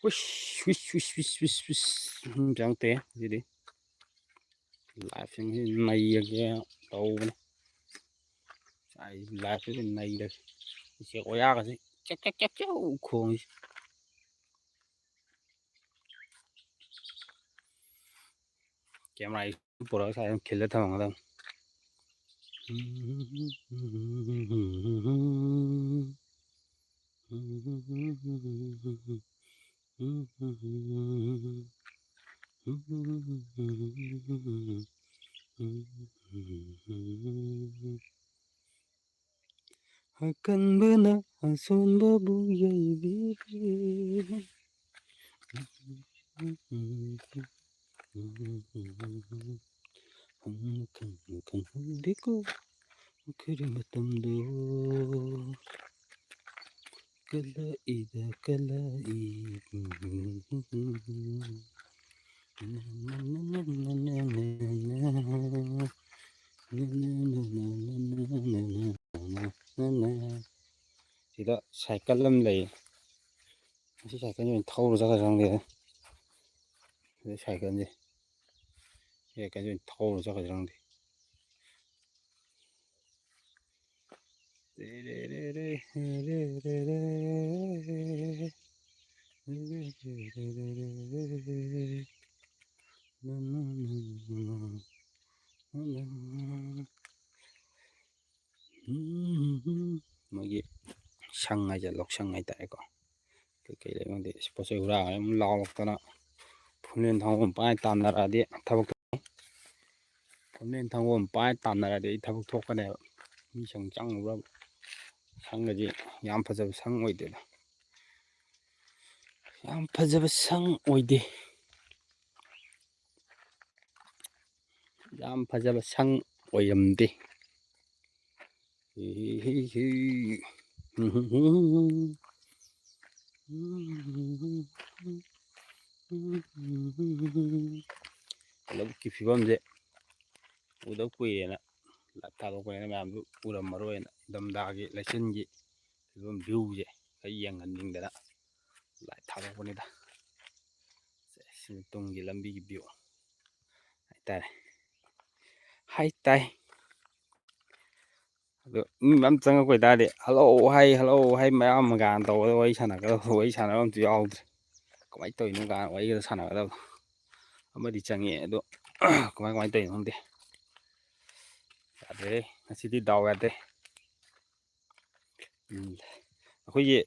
ꯍꯨꯏꯁ, ꯍꯨꯏꯁ, ꯍꯨꯏꯁ, ꯍꯨꯏꯁ, ꯍꯨꯏꯁ, ꯍꯨꯏꯁ꯫ ꯎꯝ, ꯆꯪꯉꯛꯇꯦ ꯉꯁꯤꯗꯤ꯫ ꯂꯥꯏꯐꯁꯤꯡꯁꯤ ꯅꯩꯔꯒꯦ ꯇꯧꯕꯅꯤ꯫ ꯑꯩ ꯂꯥꯏꯐꯁꯤꯗꯤ ꯅꯩꯔꯒꯦ꯫ ꯎꯆꯦꯛ ꯋꯥꯌꯥꯒꯁꯤ ꯆꯦꯛ ꯆꯦꯛ ꯆꯦꯛ ꯆꯦꯛ ꯈꯣꯡꯉꯤꯁꯤ꯫ ꯀꯦꯃꯦꯔꯥ ꯄꯨꯔꯛꯑꯒ ꯁ꯭ꯋꯥꯏꯗ ꯑꯗꯨꯝ ꯈꯤꯜꯂ ꯊꯝꯃꯝꯒꯗꯕꯅꯤ꯫ ꯑꯀꯟꯕꯅ ꯑꯁꯣꯟꯕꯕꯨ ꯌꯩꯕꯤꯔꯦ꯫ ꯈꯪ-, ꯈꯪꯍꯧꯗꯦꯀꯣ ꯑꯩꯈꯣꯏꯒꯤ ꯃꯇꯝꯗꯣ꯫ ꯀꯂꯛꯏꯗ ꯀꯂꯛꯏ꯫ ꯁꯤꯗ ꯁꯥꯏꯀꯜ ꯑꯃ ꯂꯩ꯫ ꯃꯁꯤ ꯁꯥꯏꯀꯜꯁꯦ ꯑꯣꯏꯅ ꯊꯧꯔ ꯆꯠꯈ꯭ꯔꯁꯤꯔ ꯈꯪꯗꯦ꯫ ꯁꯤ ꯁꯥꯏꯀꯜꯁꯦ, ꯁꯤ ꯁꯥꯏꯀꯜꯁꯦ ꯑꯣꯏꯅ ꯊꯧꯔ ꯆꯠꯈ꯭ꯔꯁꯤꯔ ꯈꯪꯗꯦ꯫ ꯃꯣꯏꯒꯤ ꯁꯪ ꯍꯥꯏꯁꯦ, ꯂꯧꯁꯪ ꯍꯥꯏꯇꯥꯔꯦꯀꯣ꯫ ꯀꯩꯀꯩ ꯂꯩꯕ ꯈꯪꯗꯦ꯫ ꯏꯁ, ꯄꯣꯠ ꯆꯩ ꯍꯨꯔꯥꯟ ꯑꯃꯨꯛ ꯂꯥꯎꯔꯛꯇꯅ, ꯐꯨꯝꯂꯦꯟ ꯊꯥꯡꯒꯣꯟ ꯄꯥꯏ ꯇꯥꯟꯅꯔꯛꯑꯗꯤ ꯊꯕꯛ, ꯐꯨꯝꯂꯦꯟ ꯊꯥꯡꯒꯣꯟ ꯄꯥꯏ ꯇꯥꯟꯅꯔꯛꯑꯗꯤ ꯑꯩ ꯊꯕꯛ ꯊꯣꯛꯀꯅꯦꯕ꯫ ꯃꯤ ꯁꯪ ꯆꯪꯉꯨꯕ꯭ꯔꯕ? ꯁꯪꯒꯗꯤ ꯌꯥꯝ ꯐꯖꯕ ꯁꯪ ꯑꯣꯏꯗꯦꯗ꯫ ꯌꯥꯝ ꯐꯖꯕ ꯁꯪ ꯑꯣꯏꯗꯦ꯫ ꯌꯥꯝ ꯐꯖꯕ ꯁꯪ ꯑꯣꯏꯔꯝꯗꯦ꯫ ꯂꯧꯕꯨꯛꯀꯤ ꯐꯤꯕꯝꯁꯦ ꯎꯗꯕ ꯀꯨꯏꯔꯦꯅ, ꯂꯥꯏꯚ ꯊꯥꯗꯣꯛꯄꯅꯤꯅ ꯃꯌꯥꯝꯁꯨ ꯎꯔꯝꯃꯔꯣꯏꯅ, ꯏꯪꯊꯝꯊꯥꯒꯤ ꯂꯩꯆꯤꯟꯒꯤ ꯐꯤꯕꯝ, ꯚ꯭ꯌꯨꯁꯦ ꯈꯔ ꯌꯦꯡꯍꯟꯅꯤꯡꯗꯅ ꯂꯥꯏꯚ ꯊꯥꯗꯣꯛꯄꯅꯤꯗ꯫ ꯁꯦ, ꯁꯤꯅ ꯇꯨꯡꯒꯤ ꯂꯝꯕꯤꯒꯤ ꯚ꯭ꯌꯨ ꯍꯥꯏꯇꯥꯔꯦ꯫ ꯍꯥꯏ ꯇꯥꯏ꯫ ꯑꯗꯣ ꯃꯤ ꯃꯌꯥꯝ ꯆꯪꯉꯛꯄ ꯑꯣꯏꯇꯥꯔꯗꯤ, "ꯍꯜꯂꯣ ꯍꯥꯏ, ꯍꯜꯂꯣ ꯍꯥꯏ, ꯃꯌꯥꯝ ꯃꯒꯥꯟ ꯇꯧꯕꯗ ꯋꯥꯔꯤ ꯁꯥꯟꯅꯒꯗꯕ, ꯋꯥꯔꯤ ꯁꯥꯟꯅꯕ ꯑꯝꯇ ꯌꯥꯎꯗ꯭ꯔꯦ꯫ ꯀꯃꯥꯏꯅ ꯇꯧꯔꯤꯅꯣ ꯀꯥꯏꯅ ꯋꯥꯔꯤꯒ ꯁꯥꯟꯅꯒꯗꯕ ꯑꯃꯗꯤ ꯆꯪꯉꯛꯑꯦ꯫ ꯑꯗꯣ ꯀꯃꯥꯏ, ꯀꯃꯥꯏꯅ ꯇꯧꯔꯤꯅꯣ ꯈꯪꯗꯦ꯫ ꯌꯥꯗ꯭ꯔꯦ, ꯉꯁꯤꯗꯤ ꯗꯥꯎ ꯌꯥꯗꯦ꯫ ꯎꯝ, ꯑꯩꯈꯣꯏꯒꯤ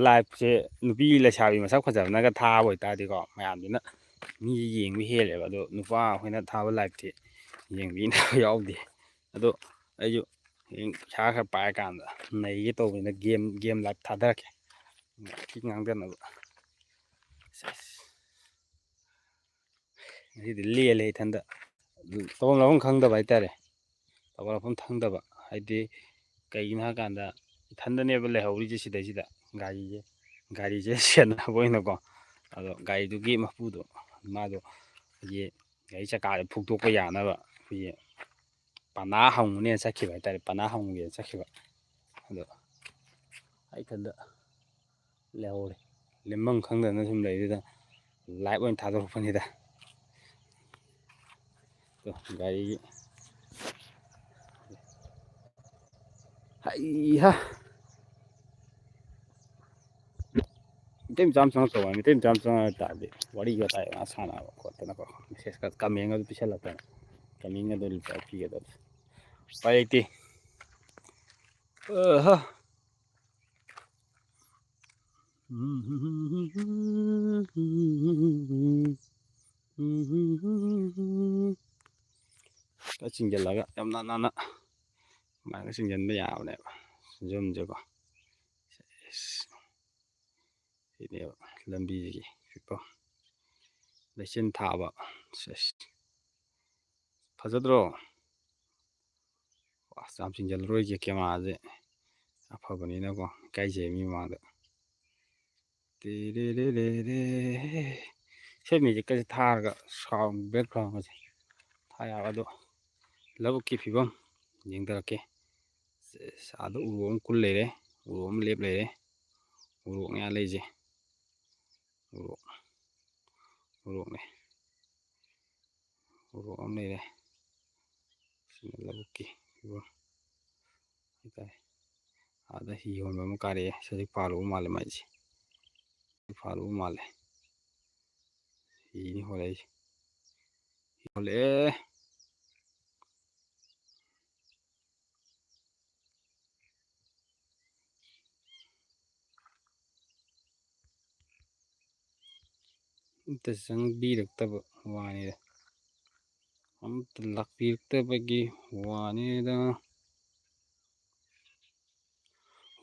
ꯂꯥꯏꯞꯁꯦ ꯅꯨꯄꯤ ꯂꯩꯁꯥꯕꯤ ꯃꯁꯛ ꯐꯖꯕꯅꯒ ꯊꯥꯕ ꯑꯣꯏꯇꯥꯔꯗꯤꯀꯣ, ꯃꯌꯥꯝꯁꯤꯅ ꯃꯤ ꯌꯦꯡꯕ ꯍꯦꯜꯂꯦꯕ꯫ ꯑꯗꯣ ꯅꯨꯄꯥ ꯑꯩꯈꯣꯏꯅ ꯊꯥꯕ ꯂꯥꯏꯞꯇꯤ ꯌꯦꯡꯕꯤꯅꯕ ꯌꯥꯎꯗꯦ꯫ ꯑꯗꯣ ꯑꯩꯁꯨ ꯍꯌꯦꯡ ꯄꯩꯁꯥ ꯈꯔ ꯄꯥꯏꯔꯀꯥꯟꯗ ꯅꯩꯒꯦ ꯇꯧꯕꯅꯤꯅ ꯒꯦꯝ, ꯒꯦꯝ ꯂꯥꯏꯞ ꯊꯥꯗꯔꯛꯀꯦ꯫ ꯊꯤ ꯉꯥꯡꯗꯅꯕ꯫ ꯁꯦꯁ꯫ ꯉꯁꯤꯗꯤ ꯂꯦꯜꯂꯦ ꯏꯊꯟꯗ꯫ ꯇꯧꯐꯝ ꯂꯥꯛꯐꯝ ꯈꯪꯗꯕ ꯍꯥꯏꯇꯥꯔꯦ꯫ ꯇꯧꯐꯝ ꯂꯥꯛꯐꯝ ꯈꯪꯗꯕ ꯍꯥꯏꯗꯤ, ꯀꯩꯒꯤꯅꯣ ꯍꯥꯏꯀꯥꯟꯗ ꯏꯊꯟꯗꯅꯦꯕ ꯂꯩꯍꯧꯔꯤꯁꯦ ꯁꯤꯗꯩꯁꯤꯗ, ꯒꯥꯔꯤꯁꯦ, ꯒꯥꯔꯤꯁꯦ ꯁꯦꯟꯅꯕ ꯑꯣꯏꯅꯀꯣ꯫ ꯑꯗꯣ ꯒꯥꯔꯤꯗꯨꯒꯤ ꯃꯄꯨꯗꯣ, ꯃꯥꯗꯣ ꯑꯩꯈꯣꯏꯒꯤ ꯒꯥꯔꯤ ꯆꯀꯥꯁꯦ ꯐꯨꯛꯇꯣꯛꯄ ꯌꯥꯅꯕ ꯑꯩꯈꯣꯏꯒꯤ ꯄꯅꯥ ꯍꯪꯉꯨꯅꯦꯅ ꯆꯠꯈꯤꯕ ꯍꯥꯏꯇꯥꯔꯦ꯫ ꯄꯅꯥ ꯍꯪꯉꯨꯒꯦꯅ ꯆꯠꯈꯤꯕ꯫ ꯑꯗꯣ ꯑꯩ ꯏꯊꯟꯗ ꯂꯩꯍꯧꯔꯦ꯫ ꯂꯦꯝꯐꯝ ꯈꯪꯗꯗꯅ ꯁꯨꯝ ꯂꯩꯗꯨꯗ live ꯑꯣꯏꯅ ꯊꯥꯗꯣꯔꯛꯄꯅꯤꯗ꯫ ꯇꯣ, ꯒꯥꯔꯤꯒꯤ꯫ ꯍꯩꯍꯥ꯫ ꯃꯩꯇꯩ ꯃꯆꯥ ꯑꯃ ꯆꯪꯉꯛꯇꯧꯕ, ꯃꯩꯇꯩ ꯃꯆꯥ ꯑꯃ ꯆꯪꯉꯛ ꯇꯥꯔꯗꯤ ꯋꯥꯔꯤ ꯋꯥꯇꯥꯏ ꯉꯥꯏꯍꯥꯛ ꯁꯥꯟꯅꯕ ꯈꯣꯠꯇꯅꯀꯣ, message ꯀ comment ꯒꯗꯨ ꯄꯤꯁꯜꯂꯛꯇꯅ, comment ꯒꯗꯨ reply ꯄꯤꯒꯗꯕ꯫ ꯎꯄꯥꯏ ꯂꯩꯇꯦ꯫ ꯑꯍ꯫ ꯈꯔ ꯆꯤꯡꯁꯤꯜꯂꯒ ꯌꯥꯝ ꯅꯥꯟ ꯅꯥꯟꯅ ꯁꯨꯃꯥꯏꯅ ꯆꯤꯡꯁꯤꯟꯕ ꯌꯥꯕꯅꯦꯕ, ꯌꯨꯝꯁꯦꯀꯣ꯫ ꯁꯦꯁ꯫ ꯁꯤꯅꯦꯕ ꯂꯝꯕꯤꯁꯤꯒꯤ ꯐꯤꯕꯝ꯫ ꯂꯩꯆꯤꯟ ꯊꯥꯕ꯫ ꯁꯦꯁ꯫ ꯐꯖꯗ꯭ꯔꯣ? ꯑꯁ, ꯌꯥꯝ ꯆꯤꯡꯁꯤꯜꯂꯔꯣꯏꯒꯦ, camera ꯁꯦ ꯑꯐꯕꯅꯤꯅꯀꯣ, ꯏꯀꯥꯏꯖꯩ ꯃꯤ ꯃꯃꯥꯡꯗ꯫ ꯇꯦꯔꯦꯔꯦꯔꯦꯔꯦ꯫ ꯏꯁꯩ music ꯀꯁꯦ ꯊꯥꯔꯒ sound background ꯒꯁꯦ ꯊꯥ ꯌꯥꯕ꯫ ꯑꯗꯣ ꯂꯧꯕꯨꯛꯀꯤ ꯐꯤꯕꯝ ꯌꯦꯡꯊꯔꯛꯀꯦ꯫ ꯁꯦꯁ, ꯑꯥꯗ ꯎꯔꯨ ꯑꯃ ꯀꯨꯜ ꯂꯩꯔꯦ, ꯎꯔꯨ ꯑꯃ ꯂꯦꯞ ꯂꯩꯔꯦ꯫ ꯎꯔꯣꯛꯅꯦ ꯑꯥ ꯂꯩꯁꯦ꯫ ꯎꯔꯣꯛ, ꯎꯔꯣꯛꯅꯦ꯫ ꯎꯔꯣꯛ ꯑꯃ ꯂꯩꯔꯦ꯫ ꯁꯤꯅ ꯂꯧꯕꯨꯛꯀꯤ ꯐꯤꯕꯝ ꯍꯥꯏꯇꯥꯔꯦ꯫ ꯑꯥꯗ ꯍꯤ ꯍꯣꯟꯕ ꯑꯃ ꯀꯥꯔꯛꯑꯦ꯫ ꯁꯤꯗꯤ ꯐꯥꯔꯨꯕ ꯃꯥꯜꯂꯦ ꯃꯥꯏꯁꯦ꯫ ꯐꯥꯔꯨꯕ ꯃꯥꯜꯂꯦ꯫ ꯍꯤꯅꯤ ꯍꯣꯜꯂꯛꯏꯁꯦ꯫ ꯍꯤ ꯍꯣꯜꯂꯛꯑꯦ꯫ ꯑꯝꯇ ꯆꯪꯕꯤꯔꯛꯇꯕ ꯋꯥꯅꯤꯗ꯫ ꯑꯝꯇ ꯂꯥꯛꯄꯤꯔꯛꯇꯕꯒꯤ ꯋꯥꯅꯤꯗ꯫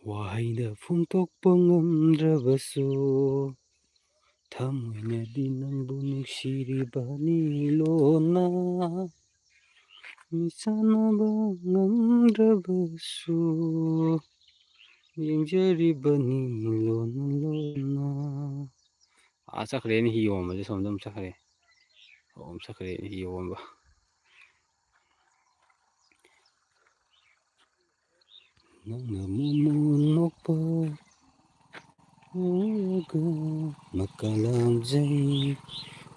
ꯋꯥꯍꯩꯗ ꯐꯣꯡꯗꯣꯛꯄ ꯉꯝꯗ꯭ꯔꯕꯁꯨ, ꯊꯃꯣꯏꯅꯗꯤ ꯅꯪꯕꯨ ꯅꯨꯡꯁꯤꯔꯤꯕꯅꯤ ꯂꯣꯟꯅ꯫ ꯃꯤꯆꯥꯟꯅꯕ ꯉꯝꯗ꯭ꯔꯕꯁꯨ, ꯌꯦꯡꯖꯔꯤꯕꯅꯤ ꯂꯣꯟꯅ ꯂꯣꯟꯅ꯫ ꯑꯥ ꯆꯠꯈ꯭ꯔꯦꯅꯦ, ꯍꯤ ꯍꯣꯟꯕꯁꯦ ꯁꯣꯝꯗ ꯑꯃꯨꯛ ꯆꯠꯈ꯭ꯔꯦ꯫ ꯑꯣꯝ ꯆꯠꯈ꯭ꯔꯦ ꯌꯣꯟꯕ꯫ ꯅꯪꯅ ꯃꯣꯃꯣ ꯅꯣꯛꯄ ꯎꯔꯒ ꯃꯀꯥ ꯂꯥꯝꯖꯩ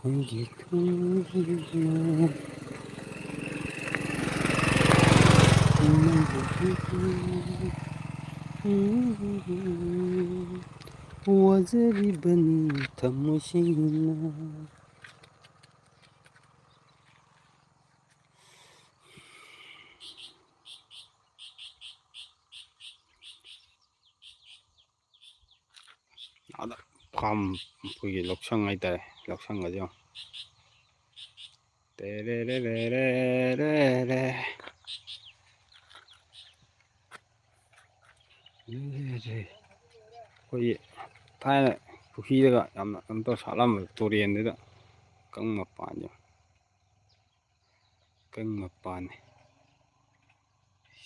ꯑꯩꯒꯤ ꯊꯃꯣꯏꯅ꯫ ꯋꯥꯖꯔꯤꯕꯅꯤ ꯊꯃꯣꯏ ꯁꯦꯡꯅ꯫ ꯑꯗ ꯐꯥꯝ ꯑꯩꯈꯣꯏꯒꯤ ꯂꯧꯁꯪ ꯍꯥꯏꯇꯥꯔꯦ, ꯂꯧꯁꯪꯒꯁꯦ ꯌꯦꯡꯉꯣ꯫ ꯇꯦꯔꯦꯔꯦꯔꯦꯔꯦꯔꯦ꯫ ꯑꯩꯈꯣꯏꯒꯤ ꯊꯥꯏꯅ ꯄꯨꯈ꯭ꯔꯤꯗꯒ ꯌꯥꯝꯅ ꯀꯩꯅꯣ ꯇꯧꯔ ꯁꯥꯠꯂꯝꯕ ꯇꯨꯔꯦꯟꯗꯨꯗ ꯀꯪ ꯃꯄꯥꯟꯁꯦ, ꯀꯪ ꯃꯄꯥꯟꯅꯤ꯫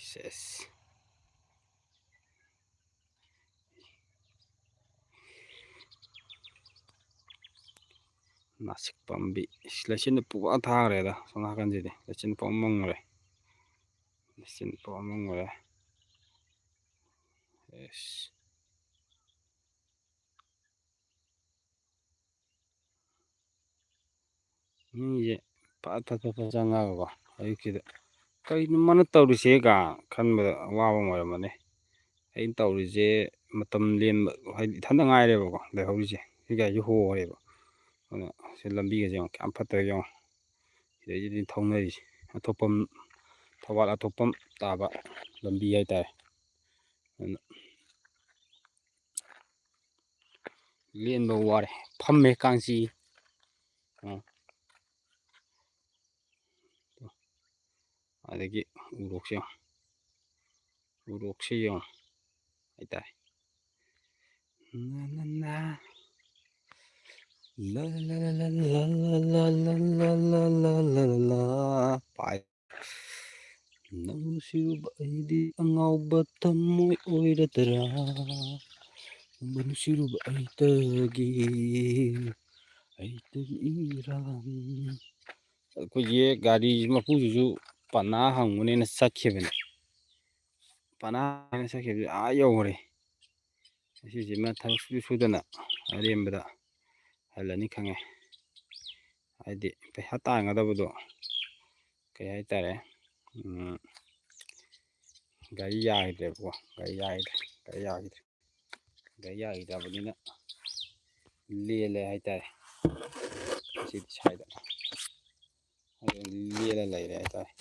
ꯁꯦꯁ꯫ ꯅꯥꯁꯤꯛ ꯄꯥꯝꯕꯤ꯫ ꯏꯁ, ꯂꯩꯆꯤꯟꯗ ꯄꯨꯡꯊꯥ ꯊꯥꯈ꯭ꯔꯦꯗ꯫ ꯁꯣꯝ ꯅꯥꯀꯟꯁꯤꯗꯤ ꯂꯩꯆꯤꯟ ꯄꯨꯡꯃꯝ ꯃꯝꯈ꯭ꯔꯦ꯫ ꯂꯩꯆꯤꯟ ꯄꯨꯡꯃꯝ ꯃꯝꯈ꯭ꯔꯦ꯫ ꯑꯦꯁ꯫ ꯃꯤꯁꯦ ꯐꯠ ꯐꯠ ꯐꯠ ꯐꯠ ꯆꯪꯉꯒꯀꯣ, ꯑꯌꯨꯛꯁꯤꯗ "ꯀꯩꯅꯣ ꯃꯥꯅ ꯇꯧꯔꯤꯁꯦ?" ꯀ ꯈꯟꯕꯗ ꯑꯋꯥꯕ ꯑꯃ ꯑꯣꯏꯔꯝꯃꯅꯤ꯫ ꯑꯩꯅ ꯇꯧꯔꯤꯁꯦ ꯃꯇꯝ ꯂꯦꯟꯕ, ꯍꯥꯏꯗꯤ ꯏꯊꯟꯇ ꯉꯥꯏꯔꯦꯕꯀꯣ ꯂꯩꯍꯧꯔꯤꯁꯦ, ꯁꯤ ꯒꯥꯔꯤꯁꯦ ꯍꯣꯔꯦꯕ꯫ ꯑꯗꯨꯅ ꯁꯤ ꯂꯝꯕꯤꯒꯁꯦ ꯌꯦꯡꯉꯣ, ꯀꯌꯥꯝ ꯐꯠꯇ꯭ꯔꯦ ꯌꯦꯡꯉꯣ꯫ ꯁꯤꯗꯩꯁꯤꯗꯤ ꯊꯧꯅꯔꯤꯁꯦ ꯑꯊꯣꯛꯄꯝ, ꯊꯧꯕꯥꯜ ꯑꯊꯣꯛꯄꯝ ꯇꯥꯕ ꯂꯝꯕꯤ ꯍꯥꯏꯇꯥꯔꯦ꯫ ꯑꯗꯨꯅ ꯂꯦꯟꯕ ꯋꯥꯔꯦ, ꯐꯝꯃꯦ ꯀꯥꯡ ꯆꯤꯛꯏ꯫ ꯑ꯫ ꯑꯗꯒꯤ ꯎꯔꯣꯛꯁꯦ ꯌꯦꯡꯉꯣ꯫ ꯎꯔꯣꯛꯁꯦ ꯌꯦꯡꯉꯣ ꯍꯥꯏꯇꯥꯔꯦ꯫ ꯅ, ꯅ, ꯅ꯫ ꯂ, ꯂ, ꯂ, ꯂ꯫ ꯄꯥꯏ꯫ ꯅꯪ ꯅꯨꯡꯁꯤꯔꯨꯕ ꯑꯩꯗꯤ ꯑꯉꯥꯎꯕ ꯊꯃꯣꯏ ꯑꯣꯏꯔꯗ꯭ꯔꯥ? ꯅꯪꯕꯨ ꯅꯨꯡꯁꯤꯔꯨꯕ ꯑꯩꯇꯒꯤ ꯑꯩꯇꯒꯤ ꯏꯔꯥꯡ꯫ ꯑꯩꯈꯣꯏꯒꯤ ꯒꯥꯔꯤ ꯃꯄꯨꯗꯨꯁꯨ ꯄꯅꯥ ꯍꯪꯕꯅꯦꯅ ꯆꯠꯈꯤꯕꯅꯦ꯫ ꯄꯅꯥ ꯍꯪꯕꯅꯦꯅ ꯆꯠꯈꯤꯕꯗꯨ ꯑꯥ ꯌꯧꯈ꯭ꯔꯦ꯫ ꯉꯁꯤꯁꯤꯃ ꯊꯕꯛ ꯁꯨ ꯁꯨꯗꯅ ꯑꯔꯦꯝꯕꯗ ꯍꯜꯂꯅꯤ ꯈꯪꯉꯦ꯫ ꯍꯥꯏꯗꯤ ꯄꯩꯁꯥ ꯇꯥꯟꯒꯗꯕꯗꯣ ꯀꯩ ꯍꯥꯏꯇꯥꯔꯦ, ꯎꯝ, ꯒꯥꯔꯤ ꯌꯥꯈꯤꯗ꯭ꯔꯦꯕꯀꯣ꯫ ꯒꯥꯔꯤ ꯌꯥꯈꯤꯗ꯭ꯔꯦ, ꯒꯥꯔꯤ ꯌꯥꯈꯤꯗ꯭ꯔꯦ꯫ ꯒꯥꯔꯤ ꯌꯥꯈꯤꯗ꯭ꯔꯕꯅꯤꯅ ꯂꯦꯜꯂꯦ ꯍꯥꯏꯇꯥꯔꯦ꯫ ꯁꯤꯗꯤ ꯁ꯭ꯋꯥꯏꯗ ꯑꯗꯨꯝ ꯂꯦꯜꯂ ꯂꯩꯔꯦ ꯍꯥꯏꯇꯥꯔꯦ꯫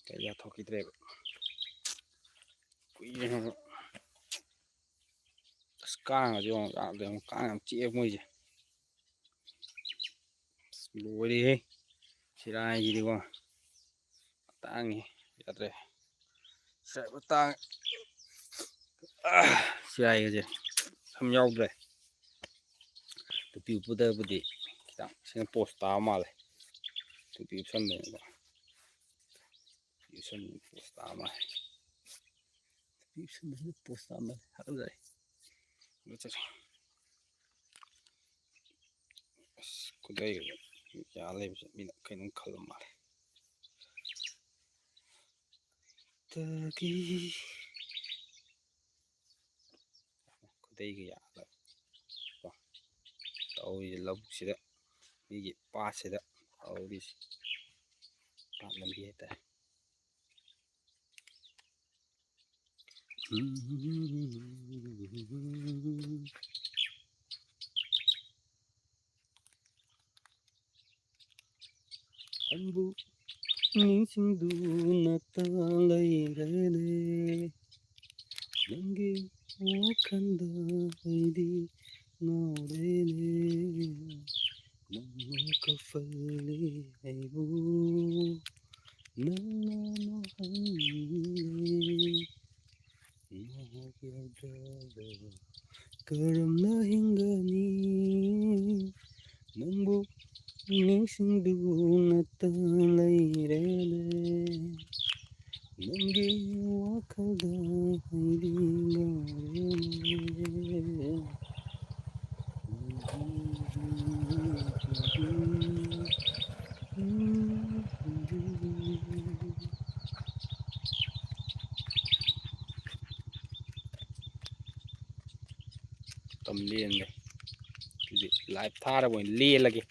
ꯒꯥꯔꯤ ꯌꯥꯊꯣꯛꯈꯤꯗ꯭ꯔꯦꯕ꯫ ꯀꯨꯏꯔꯦ꯫ ꯑꯁ, ꯀꯥꯡꯒꯁꯦ ꯌꯦꯡꯉꯣ, ꯌꯥꯗ꯭ꯔꯦ, ꯀꯥꯡ ꯌꯥꯝ ꯆꯤꯛꯑꯦ ꯃꯣꯏꯁꯦ꯫ ꯑꯁ, ꯂꯣꯏꯔꯦꯍꯦ, ꯁꯤꯔꯥꯏꯁꯤꯗꯤꯀꯣ꯫ ꯇꯥꯡꯉꯤ, ꯌꯥꯗ꯭ꯔꯦ꯫ ꯁꯤꯔꯥꯏ ꯇꯥꯡ-, ꯑꯥ, ꯁꯤꯔꯥꯏꯒꯁꯦ ꯁꯝ ꯌꯥꯎꯗ꯭ꯔꯦ꯫ ꯇꯨꯄꯤ ꯎꯞꯄꯗꯕꯨꯗꯤ ꯈꯤꯇꯪ ꯁꯤꯅ ꯄꯣꯁ ꯇꯥꯕ ꯃꯥꯜꯂꯦ꯫ ꯇꯨꯄꯤ ꯎꯞꯁꯟꯕꯅꯤꯀꯣ꯫ ꯇꯨꯄꯤ ꯎꯞꯁꯟꯕꯅ ꯄꯣꯁ ꯇꯥꯕ ꯃꯥꯜꯂꯦ꯫ ꯇꯨꯄꯤ ꯎꯞꯁꯟꯕꯁꯤꯅ ꯄꯣꯁ ꯇꯥꯕ ꯃꯥꯜꯂꯦ꯫ ꯍꯥꯀꯠꯆꯔꯦ꯫ ꯍꯥꯀꯠꯆꯔꯦ꯫ ꯑꯁ, ꯈꯨꯗꯩꯒ ꯌꯥ ꯂꯩꯕꯁꯦ ꯃꯤꯅ ꯀꯩꯅꯣꯝ ꯈꯜꯂ ꯃꯥꯜꯂꯦ꯫ ꯇꯒꯤ ꯈꯨꯗꯩꯒ ꯌꯥꯜꯂꯒ ꯀꯣ, ꯇꯧꯔꯤꯁꯦ ꯂꯧꯕꯨꯛꯁꯤꯗ, ꯃꯤꯒꯤ ꯄꯥꯠꯁꯤꯗ ꯇꯧꯔꯤꯁꯦ꯫ ꯄꯥꯠ ꯂꯝꯕꯤ ꯍꯥꯏꯇꯥꯔꯦ꯫ ꯅꯪꯕꯨ ꯅꯤꯡꯁꯤꯡꯗꯨꯅꯇ ꯂꯩꯔꯦꯅꯦ꯫ ꯅꯪꯒꯤ ꯋꯥꯈꯜꯗ ꯑꯩꯗꯤ ꯉꯥꯎꯔꯦꯅꯦ꯫ ꯅꯪꯅ ꯀꯞꯍꯜꯂꯤ ꯑꯩꯕꯨ, ꯅꯪꯅ ꯅꯣꯛꯍꯜꯂꯤ꯫ ꯅꯣꯛꯂꯒ ꯀꯔꯝꯅ ꯍꯤꯡꯒꯅꯤ? ꯅꯪꯕꯨ ꯅꯤꯡꯁꯤꯡꯗꯨꯅꯇ ꯂꯩꯔꯦꯅꯦ꯫ ꯅꯪꯒꯤ ꯋꯥꯈꯜꯗ ꯑꯩꯗꯤ ꯉꯥꯎꯔꯦꯅꯦ꯫ ꯃꯇꯝ ꯂꯦꯟꯒꯦ꯫ ꯁꯤꯗꯤ ꯂꯥꯏꯞ ꯊꯥꯔꯒ ꯑꯣꯏꯅ ꯂꯦꯜꯂꯒꯦ꯫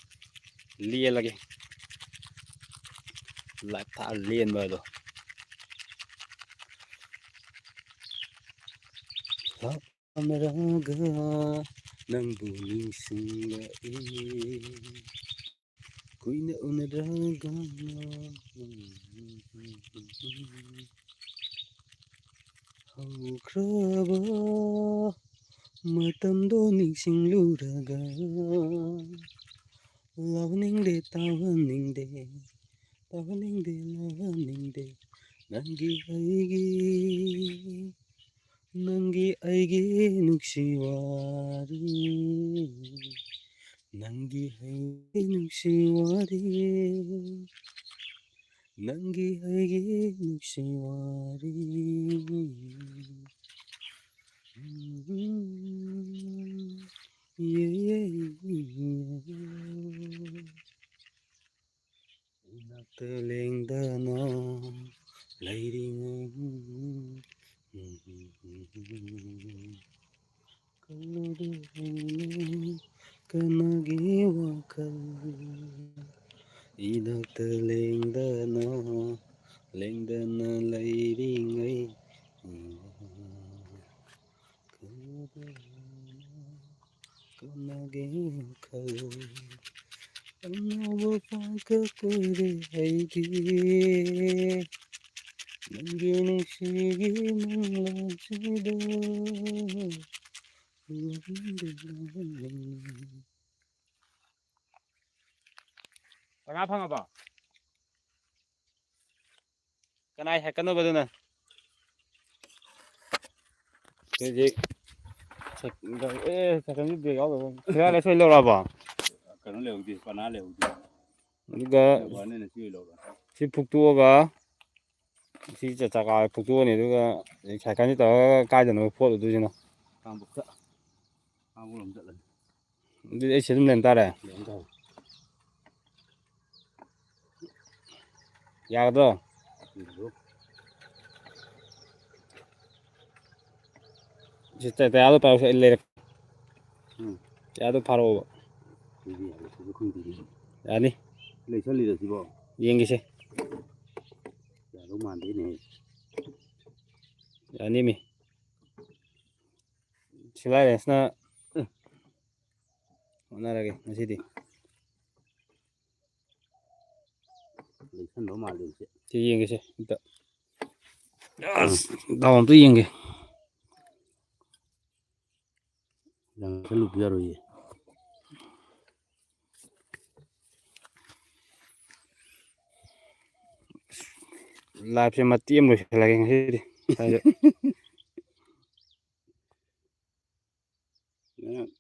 ꯂꯦꯜꯂꯒꯦ꯫ ꯂꯥꯏꯞ ꯊꯥꯔ ꯂꯦꯟꯕ ꯍꯥꯏꯗꯣ꯫ ꯂꯥꯞꯅꯔꯒ ꯅꯪꯕꯨ ꯅꯤꯡꯁꯤꯡꯂꯛꯏ꯫ ꯀꯨꯏꯅ ꯎꯅꯗ꯭ꯔꯒ ꯍꯧꯈ꯭ꯔꯕ ꯃꯇꯝꯗꯣ ꯅꯤꯡꯁꯤꯡꯂꯨꯔꯒ ꯂꯥꯎꯅꯤꯡꯗꯦ, ꯇꯥꯎꯍꯟꯅꯤꯡꯗꯦ, ꯇꯥꯎꯍꯟꯅꯤꯡꯗꯦ, ꯂꯥꯎꯍꯟꯅꯤꯡꯗꯦ꯫ ꯅꯪꯒꯤ ꯑꯩꯒꯤ, ꯅꯪꯒꯤ ꯑꯩꯒꯤ ꯅꯨꯡꯁꯤ ꯋꯥꯔꯤ, ꯅꯪꯒꯤ ꯑꯩꯒꯤ ꯅꯨꯡꯁꯤ ꯋꯥꯔꯤ, ꯅꯪꯒꯤ ꯑꯩꯒꯤ ꯅꯨꯡꯁꯤ ꯋꯥꯔꯤ꯫ ꯏꯅꯥꯛꯇ ꯂꯦꯡꯗꯅ ꯂꯩꯔꯤꯉꯩ, ꯈꯜꯂꯨꯗꯦ ꯀꯅꯥꯒꯤ ꯋꯥꯈꯜ꯫ ꯏꯅꯥꯛꯇ ꯂꯦꯡꯗꯅ, ꯂꯦꯡꯗꯅ ꯂꯩꯔꯤꯉꯩ, ꯀꯅꯥꯒꯤ ꯋꯥꯈꯜ꯫ ꯑꯅꯧꯕ ꯄꯥꯡꯀꯛ ꯑꯣꯏꯔꯦ ꯑꯩꯒꯤ꯫ ꯅꯪꯒꯤ ꯅꯨꯡꯁꯤꯒꯤ ꯃꯪꯂꯥꯟꯁꯤꯗ꯫ ꯄꯩꯁꯥ ꯐꯪꯉꯕꯣ? ꯀꯅꯥꯏ ꯁꯥꯏꯀꯜꯅꯣꯕ ꯑꯗꯨꯅ? ꯍꯧꯖꯤꯛ ꯁꯥꯏꯀꯜ, ꯑꯦ, ꯁꯥꯏꯀꯜꯒꯤ ꯕ꯭ꯔꯦꯛ ꯌꯥꯎꯗꯕ꯫ ꯐꯤꯌꯥꯔ ꯂꯦꯁ ꯑꯣꯏꯅ ꯂꯧꯔꯛꯑꯕꯣ? ꯀꯩꯅꯣ ꯂꯩꯍꯧꯗꯦ, ꯄꯅꯥ ꯂꯩꯍꯧꯗꯦ꯫ ꯑꯗꯨꯒ ꯂꯩꯍꯧꯕꯅꯤꯅ ꯁꯤ ꯑꯣꯏꯅ ꯂꯧꯔꯣ꯫ ꯁꯤ ꯐꯨꯛꯇꯣꯛꯑꯒ, ꯁꯤ ꯆ-, ꯆꯀꯥ ꯐꯨꯛꯇꯣꯛꯑꯅꯤ, ꯑꯗꯨꯒ ꯁꯥꯏꯀꯜꯁꯤ ꯇꯧꯔꯒ ꯀꯥꯏꯗꯅꯣ ꯐꯣꯠꯂꯨꯗꯣꯏꯁꯤꯅ? ꯀꯥꯡꯄꯣꯛꯇ꯫ ꯀꯥꯡꯄꯣꯛꯂꯣꯝ ꯆꯠꯂꯅꯤ꯫ ꯑꯗꯨꯗꯤ ꯑꯩ ꯁꯤ ꯑꯗꯨꯝ ꯂꯩꯔꯝ ꯇꯥꯔꯦ꯫ ꯌꯥꯒꯗ꯭ꯔꯣ? ꯁꯤ ꯇ-, ꯇꯌꯥꯔꯗꯣ ꯄꯥꯏꯔꯛꯑꯣ, ꯑꯩ ꯂꯩꯔꯛ-, ꯎꯝ꯫ ꯇꯌꯥꯔꯗꯣ ꯐꯥꯔꯛꯑꯣꯕ꯫ ꯌꯥꯅꯤ꯫ ꯂꯩꯁꯜꯂꯤꯔ ꯁꯤꯕꯣ? ꯌꯦꯡꯒꯦꯁꯦ꯫ ꯌꯥꯗꯧ ꯃꯥꯟꯗꯦꯅꯦ꯫ ꯌꯥꯅꯤꯃꯤ꯫ ꯁꯤꯂꯥꯏ ꯔꯦꯟꯁꯅ ꯍꯣꯠꯅꯔꯒꯦ ꯉꯁꯤꯗꯤ꯫ ꯂꯩꯁꯟꯕ ꯃꯥꯜꯂꯦ ꯁꯦ꯫ ꯁꯤ ꯌꯦꯡꯒꯦꯁꯦ ꯑꯝꯇ꯫ ꯑꯁ, ꯗꯥꯎ ꯑꯝꯇ ꯌꯦꯡꯒꯦ꯫ ꯌꯥꯡꯁꯜꯂꯨꯕ ꯌꯥꯔꯣꯏꯌꯦ꯫ ꯂꯥꯏꯐꯁꯦ ꯃꯇꯦꯛ ꯑꯃ ꯂꯣꯏꯁꯤꯜꯂꯒꯦ ꯉꯁꯤꯗꯤ꯫ ꯁ꯭ꯋꯥꯏꯗ꯫ ꯉꯔꯥꯡ